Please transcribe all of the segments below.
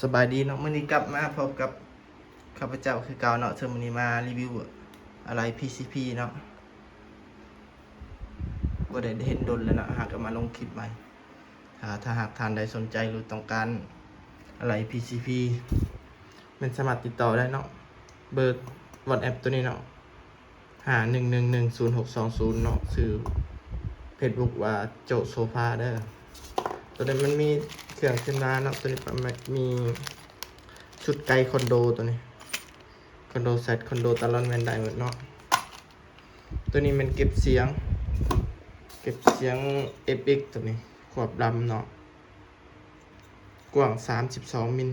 ສະບາຍດີເນາະ ມື້ນີ້ກັບມາພົບກັບຂ້າພະເຈົ້າຄືເກົ່າເນາະ. ເທື່ອມື້ນີ້ມາຣີວິວອາໄຫຼ່ PCP ເນາະ ບໍ່ໄດ້ເຫັນດົນແລ້ວເນາະ ຫາກໍມາລົງຄລິບໃໝ່. ຖ້າ ຖ້າຫາກທ່ານໃດສົນໃຈ ຫຼື ຕ້ອງການອາໄຫຼ່ PCP ແມ່ນສາມາດຕິດຕໍ່ໄດ້ເນາະ ເບີ WhatsApp ໂຕນີ້ເນາະ ຫ້າໜຶ່ງໜຶ່ງໜຶ່ງສູນຫົກສອງສູນເນາະ. ຊື່ Facebook ວ່າໂຈະໂຊຟາເດີ. ໂຕນີ້ມັນມີເຄື່ອງຂຶ້ນມາເນາະ ໂຕນີ້ປະມານມີຊຸດໄກຄອນໂດ ໂຕນີ້ຄອນໂດ Z ຄອນໂດຕາລອນແມ່ນໄດ້ໝົດເນາະ. ໂຕນີ້ແມ່ນເກັບສຽງ ເກັບສຽງ FX ໂຕນີ້ ຂອບລຳເນາະ ກວ້າງສາມສິບສອງມິນ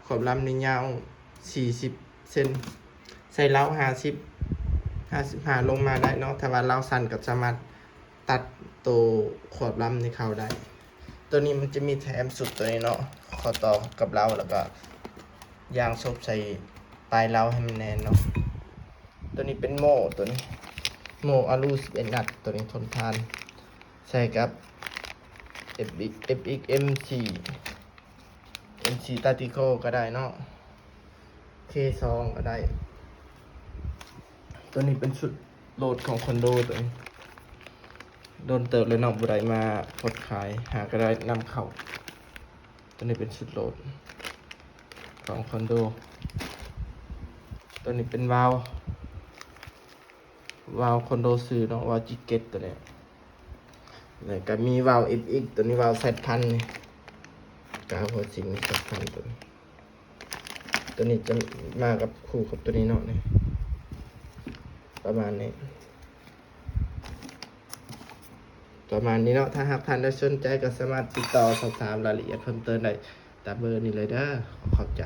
ຂອບລຳນີ້ຍາວສີ່ສິບເຊັນ ໃສ່ເລົາຫ້າສິບ ຫ້າສິບຫ້າລົງມາໄດ້ເນາະ. ຖ້າວ່າເລົາສັ້ນກໍສາມາດຕັດໂຕຂອບລຳນີ້ເຂົ້າໄດ້. ໂຕນີ້ມັນຈະມີແຖມຊຸດໂຕນີ້ເນາະ ຂໍ້ຕໍ່ກັບເລົາ ແລ້ວກໍຢາງສົບໃສ່ປາຍເລົາໃຫ້ມັນແໜ້ນເນາະ. ໂຕນີ້ເປັນໂມ່ ໂຕນີ້ໂມ່ອາລູສິບເອັດນັດ ໂຕນີ້ທົນທານ ໃສ່ກັບ FX M ສີ່ M ສີ່ Tactical ກໍໄດ້ເນາະ K ສອງ ກໍໄດ້. ໂຕນີ້ເປັນຊຸດໂຫຼດຂອງຄອນໂດ ໂຕນີ້ດົນເຕີບແລ້ວເນາະ ບໍ່ໄດ້ມາພົດຂາຍ ຫາກໍໄດ້ນຳເຂົ້າ. ໂຕນີ້ເປັນຊຸດໂຫຼດຂອງຄອນໂດ ໂຕນີ້ເປັນວາວ ວາວຄອນໂດຊື່ເນາະ ວາວຈິກເກັດໂຕນີ້. ແລ້ວກໍມີວາວ FX ໂຕນີ້ ວາວ Z ພັນນີ້ ກາວຫົວຊິງ Z ພັນໂຕນີ້ ໂຕນີ້ຈະມາກັບຄູ່ກັບໂຕນີ້ເນາະ ນີ້ ປະມານນີ້ ປະມານນີ້ເນາະ. ຖ້າຫາກທ່ານໃດສົນໃຈກໍສາມາດຕິດຕໍ່ສອບຖາມລາຍລະອຽດເພີ່ມເຕີມໄດ້ຕາມເບີນີ້ເລີຍເດີ. ຂໍຂອບໃຈ.